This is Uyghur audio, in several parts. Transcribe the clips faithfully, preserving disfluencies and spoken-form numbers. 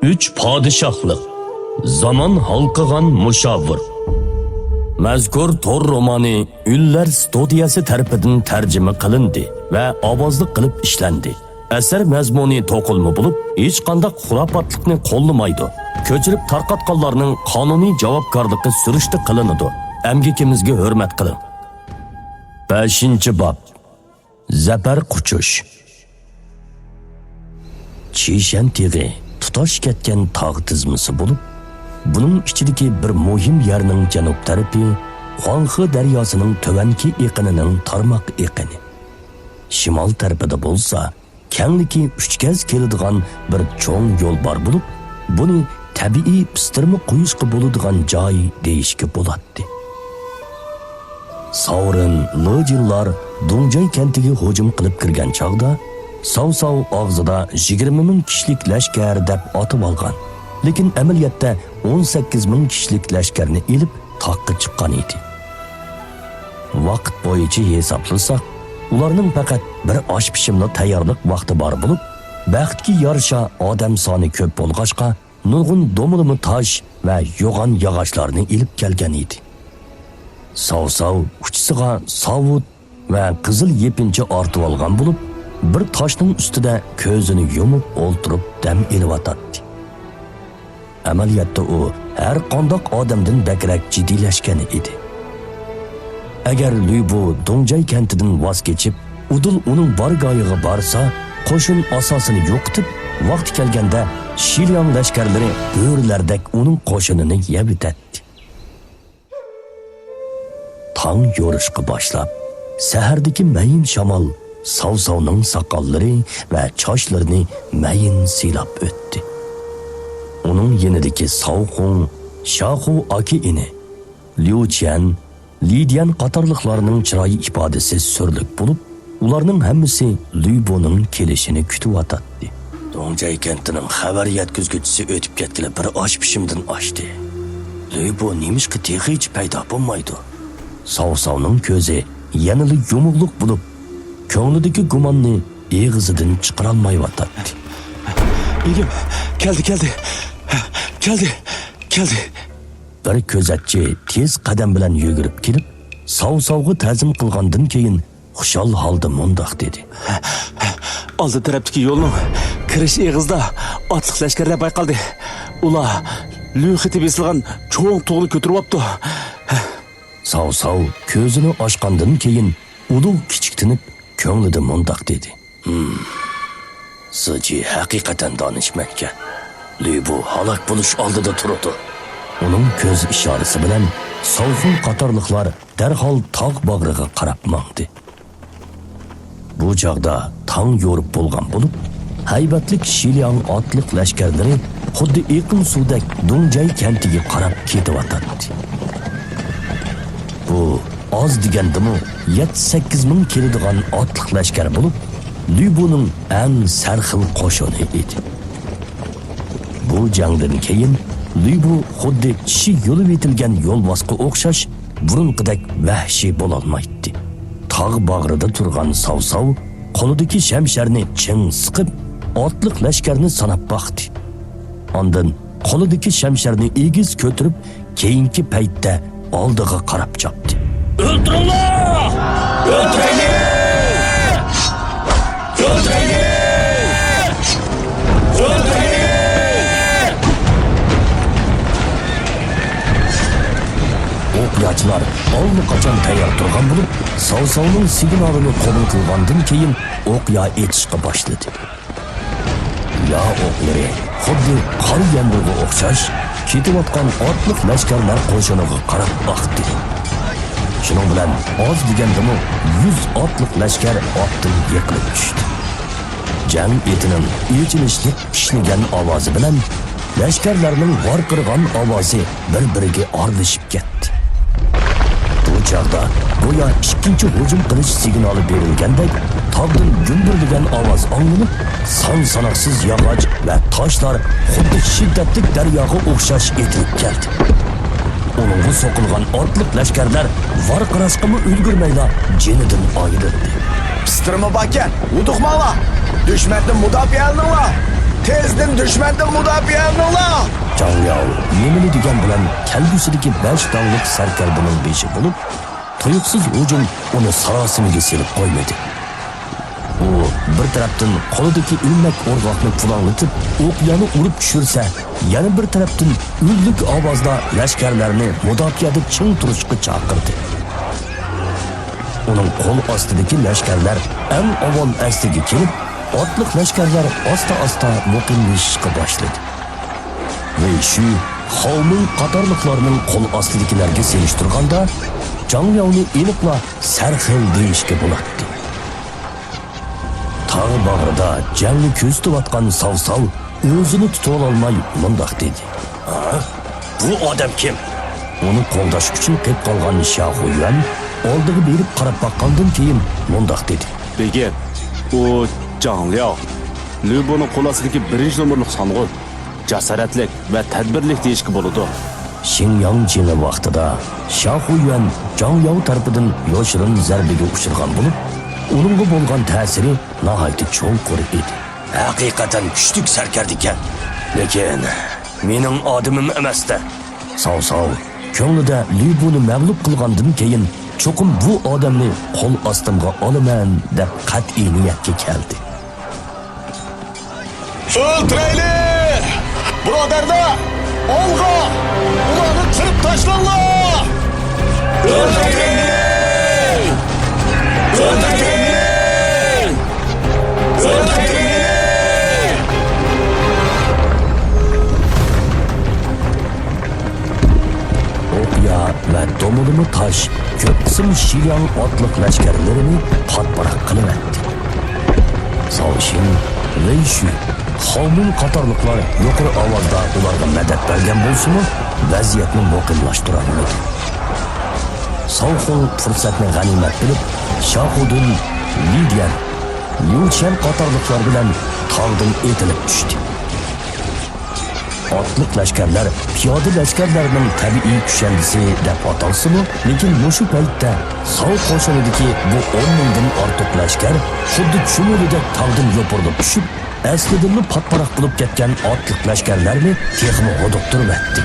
ئۈچ پادىشاھلىق، زامان ھالقىغان مۇشاۋىر. مەزكۇر تور رومانى ئۈنلەر ستۇدىيەسى تەرىپىدىن تەرجىمە قىلىندى ۋە ئاۋازلىق قىلىپ ئىشلەندى. ئەسەر مەزمۇنى توقۇلما بولۇپ، ھېچقانداق خۇراپاتلىقنى قوللىمايدۇ. كۆچۈرۈپ تارقاتقانلارنىڭ قانۇنىي جاۋابكارلىقى سۈرۈشتە قىلىنىدۇ. ئەمگىكىمىزگە ھۆرمەت قىلىڭ. بەشىنچى باب. زەپەر قۇچۇش. چىشەن تېغى تۇتاش كەتكەن تاغ تىزمىسى بولۇپ، بۇنىڭ ئىچىدىكى بىر مۇھىم يەرنىڭ جەنۇب تەرىپى خۇاڭخې دەرياسىنىڭ تۆۋەنكى ئېقىنىنىڭ تارماق ئېقىنى. شىمال تەرىپىدە بولسا، كەڭلىكى ئۈچ گەز كېلىدىغان بىر چوڭ يول بار بولۇپ، بۇنى تەبىئىي پىستىرما قويۇشقا بولىدىغان جاي دېيىشكە بولاتتى. ساۋرىن، لېجىنلار دۇڭجاي كەنتىگە ھۇجۇم قىلىپ كىرگەن چاغدا، ساۋساۋ ئاغزىدا يىگىرمە مىڭ كىشىلىك لەشكەر دەپ ئاتىۋالغان، لېكىن ئەمەلىيەتتە ئون سەككىز مىڭ كىشىلىك لەشكەرنى ئېلىپ تاغقا چىققان ئىدى. ۋاقىت بويىچە ھېسابلىساق، ئۇلارنىڭ پەقەت بىر ئاش پىشىملا تەييارلىق ۋاقتى بار بولۇپ، بەختكە يارىشا ئادەم سانى كۆپ بولغاچقا، نۇرغۇن دومىلىما تاش ۋە يوغان ياغاچلارنى ئېلىپ كەلگەن ئىدى. ساۋساۋ ئۇچىسىغا ساۋۇت ۋە قىزىل يېپىنچا ئارتىۋالغان بولۇپ، بىر تاشنىڭ ئۈستىدە كۆزىنى يۇمۇپ ئولتۇرۇپ دەم ئېلىۋاتاتتى. ئەمەلىيەتتە ئۇ ھەر قانداق ئادەمدىن بەكرەك جىددىيلەشكەن ئىدى. ئەگەر لۈبۇ دۇڭجاي كەنتىدىن ۋاز كېچىپ، ئۇدۇل ئۇنىڭ بارگاھىغا بارسا، قوشۇن ئاساسىنى يوقىتىپ، ۋاقتى كەلگەندە شىلياڭ لەشكەرلىرى بۆرىلەردەك ئۇنىڭ قوشۇنىنى يەۋېتەتتى. تاڭ يورۇشقا باشلاپ، سەھەردىكى مەيىن شامال ساۋساۋنىڭ ساقاللىرى ۋە چاچلىرىنى مەيىن سىيلاپ ئۆتتى. ئۇنىڭ يېنىدىكى ساۋخۇڭ، شاخۇ ئاكا ئىنى، ليۇچيەن، لىديەن قاتارلىقلارنىڭ چىراي ئىپادىسى سۈرلۈك بولۇپ، ئۇلارنىڭ ھەممىسى لۈبۇنىڭ كېلىشىنى كۈتۈۋاتاتتى. دۇڭجاي كەنتىنىڭ خەۋەر يەتكۈزگۈچىسى ئۆتۈپ كەتكىلى بىر ئاش پىشىمدىن ئاشتى. لۈبۇ نېمىشقا تېخىچە پەيدا بولمايدۇ؟ ساۋساۋنىڭ كۆزى يەنىلا يۇمۇقلۇق بولۇپ، كۆڭلىدىكى گۇماننى ئېغىزىدىن چىقىرالمايۋاتاتتى. بېگىم، كەلدى، كەلدى، كەلدى، كەلدى. بىر كۆزەتچى تېز قەدەم بىلەن يۈگۈرۈپ كېلىپ، ساۋساۋغا تەزىم قىلغاندىن كېيىن، خۇشال ھالدا مۇنداق دېدى. ئالدى تەرەپتىكى يولنىڭ كىرىش ئېغىزىدا ئاتلىق لەشكەرلەر بايقالدى. ئۇلار لۈ خېتى بېسىلغان چوڭ تۇغنى كۆتۈرۈۋاپتۇ. ساۋساۋ كۆزىنى ئاچقاندىن كېيىن، ئۇلۇغ كىچىكتىنىپ، كۆڭلىدە مۇنداق دېدى. ھىم، سىجى ھەقىقەتەن دانىشمەنكەن. لۈبۇ ھالاك بولۇش ئالدىدا تۇرىدۇ. ئۇنىڭ كۆز ئىشارىسى بىلەن ساۋخۇن قاتارلىقلار دەرھال تاغ باغرىغا قاراپ ماڭدى. بۇ چاغدا تاڭ يورۇپ بولغان بولۇپ، ھەيۋەتلىك شىلياڭ ئاتلىق لەشكەرلىرى خۇددى ئېقىن سۇدەك دۇڭجاي كەنتىگە قاراپ كېتىۋاتاتتى. بۇ ئاز دېگەندىمۇ يەتتە سەككىز مىڭ كېلىدىغان ئاتلىق لەشكەر بولۇپ، لۈبۇنىڭ ئەڭ سەرخىل قوشۇنى ئىدى. بۇ جەڭدىن كېيىن لۈبۇ خۇددى چىشى يۇلۇۋېتىلگەن يولۋاسقا ئوخشاش بۇرۇنقىدەك ۋەھشىي بولالمايتتى. تاغ باغرىدا تۇرغان ساۋساۋ قولىدىكى شەمشەرنى چىڭ سىقىپ، ئاتلىق لەشكەرنى ساناپ باقتى. ئاندىن قولىدىكى شەمشەرنى ئېگىز كۆتۈرۈپ، كېيىنكى پەيتتە ئالدىغا قاراپ چاپتى. ئۆلتۈرۈڭلار! ئۆلتۈرەيلى! ئۆلتۈرەيلى! ئۆلتۈرەيلى! ئوقياچىلار ئاللىقاچان تەييار تۇرغان بولۇپ، ساۋساۋنىڭ سىگنالىنى قوبۇل قىلغاندىن كېيىن، ئوقيا ئېتىشقا باشلىدى. يا ئوقلىرى خۇددى قار يامغۇرغا ئوخشاش كېتىۋاتقان ئاتلىق لەشكەرلەر قوشۇنىغا قاراپ ئاقتى. شۇنىڭ بىلەن ئاز دېگەندىمۇ يۈز ئاتلىق لەشكەر ئاتتىن يىقىلىپ چۈشتى. جەڭ ئېتىنىڭ ئېچىنىشلىق كىشنىگەن ئاۋازى بىلەن لەشكەرلەرنىڭ ۋارقىرىغان ئاۋازى بىر-بىرىگە ئارىلىشىپ كەتتى. بۇ چاغدا گويا ئىككىنچى ھۇجۇم قىلىش سىگنالى بېرىلگەندەك، تاغدىن گۈمبۈرلىگەن ئاۋاز ئاڭلىنىپ، سان-ساناقسىز ياغاچ ۋە تاشلار خۇددى شىددەتلىك دەرياغا ئوخشاش ئېتىلىپ كەلدى. ئۇنىڭغا سوقۇلغان ئاتلىق لەشكەرلەر ۋارقىراشقىمۇ ئۈلگۈرمەيلا جېنىدىن ئايرىلدى. پىستىرما باركەن، ھودۇقماڭلار! دۈشمەندىن مۇداپىئەلىنىڭلار! تېزدىن دۈشمەندىن مۇداپىئە ئېلىڭلار! جاڭ ياۋ نېمىنى دېگەن بىلەن كەلگۈسىدىكى بەش داڭلىق سەركەردىنىڭ بېشى بولۇپ، تۇيۇقسىز ھۇجۇم ئۇنى ساراسىمىگە سېلىپ قويمىدى. ئۇ بىر تەرەپتىن قولىدىكى ئىلمەك ئورغاقنى پۇلاڭلىتىپ، ئوقيانى ئۇرۇپ چۈشۈرسە، يەنە بىر تەرەپتىن ئۈنلۈك ئاۋازدا لەشكەرلەرنى مۇداپىئەدە چىڭ تۇرۇشقا چاقىردى. ئۇنىڭ قول ئاستىدىكى لەشكەرلەر ئەڭ ئاۋۋال ئەسلىگە كېلىپ، ئاتلىق لەشكەرلەر ئاستا-ئاستا مۇقىملىشىشقا باشلىدى. ۋېي شۈ، خاۋ مىڭ قاتارلىقلارنىڭ قول ئاستىدىكىلەرگە سېلىشتۇرغاندا، جاڭ ياۋنى ئېنىقلا سەرخىل دېيىشكە بولاتتى. تاغ باغرىدا جەڭنى كۆزىتىۋاتقان ساۋ ساۋ ئۆزىنى تۇتۇۋالالماي مۇنداق دېدى. ھە؟ بۇ ئادەم كىم؟ ئۇنى قوغداش ئۈچۈن قېپ قالغان شياخۇيۈەن ئالدىغا بېرىپ قاراپ باققاندىن كېيىن مۇنداق دېدى. بېگىم، ئۇ جاڭ لياۋ، لۈبۇنىڭ قول ئاستىدىكى بىرىنچى نومۇرلۇق سانغۇ. جاسارەتلىك ۋە تەدبىرلىك دېيىشكە بولىدۇ. شىڭياڭ جېڭى ۋاقتىدا شياخۇيۈەن جاڭ ياۋ تەرىپىدىن يوشۇرۇن زەربىگە ئۇچرىغان بولۇپ، ئۇنىڭغا بولغان تەسىرى ناھايىتى چوڭقۇر ئىدى. ھەقىقەتەن كۈچلۈك سەركەردىكەن. لېكىن مېنىڭ ئادىمىم ئەمەستە. ساۋ ساۋ كۆڭلىدە لۈبۇنى مەغلۇپ قىلغاندىن كېيىن، چوقۇم بۇ ئادەمنى قول ئاستىمغا ئالىمەن، دەپ قەتئىي نىيەتكە كەلدى. ئۆلتۈرەيلى! بۇرادەرلەر، ئالغا! ئۇلارنى قىرىپ تاشلاڭلار! ئۆلتۈرەيلى! ئۆلتۈرەيلى! ئۆلتۈرەيلى! ئوقيا ۋە دومىلىما تاش كۆپ قىسىم شىلياڭ ئاتلىق لەشكەرلىرىنى پاتپاراق قىلىۋەتتى. ساۋشىن، ۋېيشۈ، خاۋمىن قاتارلىقلار يۇقىرى ئاۋازدا ئۇلارغا مەدەت بەرگەن بولسىمۇ، ۋەزىيەتنى مۇقىملاشتۇرالمىدى. ساۋخۇل پۇرسەتنى غەنىيمەت بىلىپ، شياخۇدۈن، لىديەن، ليۇچيەن قاتارلىقلار بىلەن تاغدىن ئېتىلىپ چۈشتى. ئاتلىق لەشكەرلەر پىيادە لەشكەرلەرنىڭ تەبىئىي كۈشەندىسى دەپ ئاتالسىمۇ، لېكىن مۇشۇ پەيتتە ساۋ قوشۇنىدىكى بۇ ئون مىڭدىن ئارتۇق لەشكەر خۇددى چۈمۈلىدەك تاغدىن يوپۇرۇلۇپ چۈشۈپ، ئەسلىدىنلا پاتپاراق بولۇپ كەتكەن ئاتلىق لەشكەرلەرنى تېخىمۇ ھودۇقتۇرۇۋەتتى.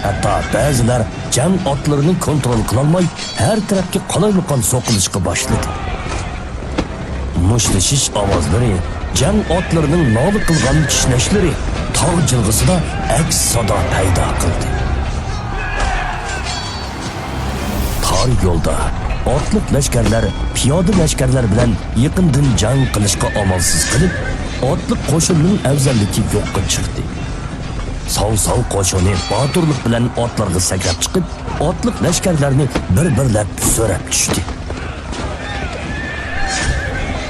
ھەتتا بەزىلەر جەڭ ئاتلىرىنى كونترول قىلالماي، ھەر تەرەپكە قالايمىقان سوقۇلۇشقا باشلىدى. مۇشتلىشىش ئاۋازلىرى، جەڭ ئاتلىرىنىڭ نالە قىلغان كىشنەشلىرى تاغ جىلغىسىدا ئەكس سادا پەيدا قىلدى. تار يولدا ئاتلىق لەشكەرلەر پىيادە لەشكەرلەر بىلەن يېقىندىن جەڭ قىلىشقا ئامالسىز قېلىپ، ئاتلىق قوشۇننىڭ ئەۋزەللىكى يوققا چىقتى. ساۋ ساۋ قوشۇنى باتۇرلۇق بىلەن ئاتلارغا سەكرەپ چىقىپ، ئاتلىق لەشكەرلەرنى بىر-بىرلەپ سۆرەپ چۈشتى.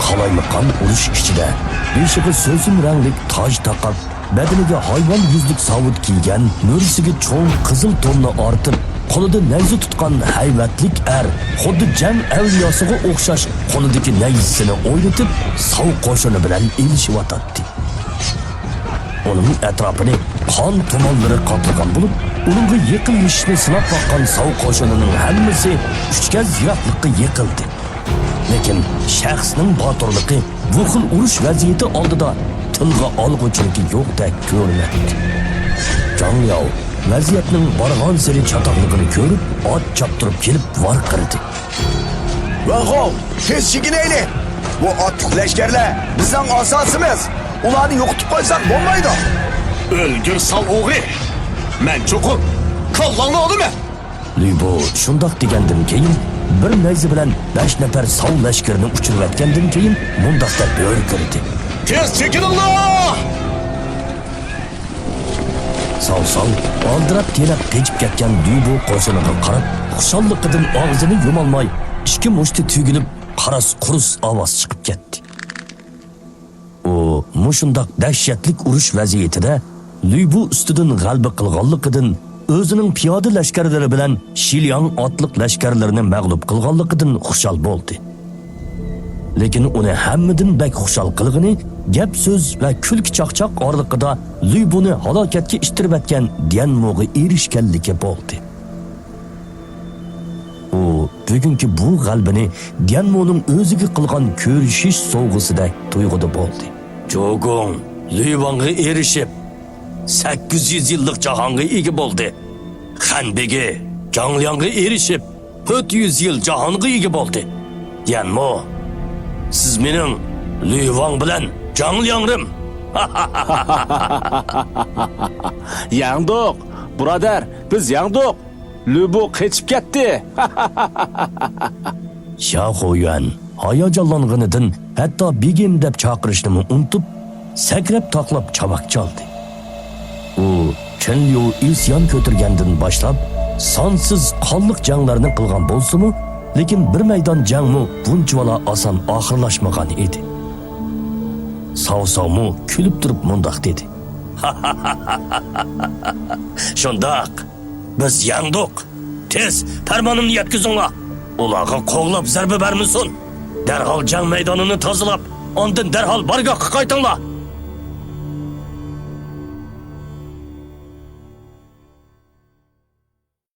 قالايمىقان ئۇرۇش ئىچىدە بېشىغا سۆسۈن رەڭلىك تاج تاقاپ، بەدىنىگە ھايۋان يۈزلۈك ساۋۇت كىيگەن، مۈرىسىگە چوڭ قىزىل توننى ئارتىپ، قولىدا نەيزە تۇتقان ھەيۋەتلىك ئەر خۇددى جەڭ ئەۋلىياسىغا ئوخشاش قولىدىكى نەيزىسىنى ئوينىتىپ، ساۋ قوشۇنى بىلەن ئېلىشىۋاتاتتى. ئۇنىڭ ئەتراپىنى قان تۇمانلىرى قاپلىغان بولۇپ، ئۇنىڭغا يېقىنلىشىشنى سىناپ باققان ساۋ قوشۇنىنىڭ ھەممىسى ئۈچ گەز يىراقلىققا يىقىلدى. لېكىن شەخسنىڭ باتۇرلۇقى بۇ خىل ئۇرۇش ۋەزىيىتى ئالدىدا تىلغا ئالغۇچىلىكى يوقتەك كۆرۈنەتتى. جاڭ ياۋ ۋەزىيەتنىڭ بارغانسېرى چاتاقلىقىنى كۆرۈپ، ئات چاپتۇرۇپ كېلىپ ۋارقىرىدى. ۋەنخۇڭ، تېز چېكىنەيلى! بۇ ئاتلىق لەشكەرلەر بىزنىڭ ئاساسىمىز! ئۇلارنى يوقىتىپ قويساق بولمايدۇ! ئۆلگۈر ساۋ ئوغرى! مەن چوقۇم كاللاڭنى ئالىمەن! لۈبۇ شۇنداق دېگەندىن كېيىن، بىر نەيزە بىلەن بەش نەپەر ساۋ لەشكىرىنى ئۇچۇرۇۋەتكەندىن كېيىن، مۇنداق دەپ ھۆركىرىدى. تېز چېكىنىڭلار! ساۋ ساۋ ئالدىراپ تېنەپ قېچىپ كەتكەن لۈبۇ قوشۇنىغا قاراپ، خۇشاللىقىدىن ئاغزىنى يۇمالماي، ئىككى مۇشتى تۈگۈلۈپ، قاراس-قۇرۇس ئاۋاز چىقىپ كەتتى. ئۇ مۇشۇنداق دەھشەتلىك ئۇرۇش ۋەزىيىتىدە لۈبۇ ئۈستىدىن غەلىبە قىلغانلىقىدىن، ئۆزىنىڭ پىيادە لەشكەرلىرى بىلەن شىلياڭ ئاتلىق لەشكەرلىرىنى مەغلۇپ قىلغانلىقىدىن خۇشال بولدى. لېكىن ئۇنى ھەممىدىن بەك خۇشال قىلغىنى گەپ-سۆز ۋە كۈلكە-چاقچاق ئارىلىقىدا لۈبۇنى ھالاكەتكە ئىتتىرىۋەتكەن ديەنموغا ئېرىشكەنلىكى بولدى. ئۇ بۈگۈنكى بۇ غەلىبىنى ديەنمونىڭ ئۆزىگە قىلغان كۆرۈشۈش سوۋغىسىدەك تۇيغۇدا بولدى. جوگۇڭ، لۈي ۋاڭغا ئېرىشىپ، سەككىز يۈز يىللىق جاھانغا ئىگە بولدى. خەن بېگى جاڭ لياڭغا ئېرىشىپ، تۆت يۈز يىل جاھانغا ئىگە بولدى. يەنمۇ، سىز مېنىڭ لۈي ۋاڭ بىلەن جاڭ لياڭرىم. يەڭدۇق، بۇرادەر، بىز يەڭدۇق. لۈبۇ قېچىپ كەتتى. شياخۇيۈەن ھاياجانلانغىنىدىن ھەتتا بېگىم دەپ چاقىرىشنىمۇ ئۇنتۇپ، سەكرەپ تاقلاپ چاۋاك چالدى. ئۇ چېن ليۇ ئىسيان كۆتۈرگەندىن باشلاپ سانسىز قانلىق جەڭلەرنى قىلغان بولسىمۇ، لېكىن بىر مەيدان جەڭمۇ بۇنچىۋالا ئاسان ئاخىرلاشمىغان ئىدى. ساۋساۋمۇ كۈلۈپ تۇرۇپ مۇنداق دېدى. شۇنداق، بىز يەڭدۇق. تېز پەرمانىمنى يەتكۈزۈڭلار. ئۇلارغا قوغلاپ زەربە بەرمىسۇن. دەرھال جەڭ مەيدانىنى تازىلاپ، ئاندىن دەرھال بارگاھقا قايتىڭلار.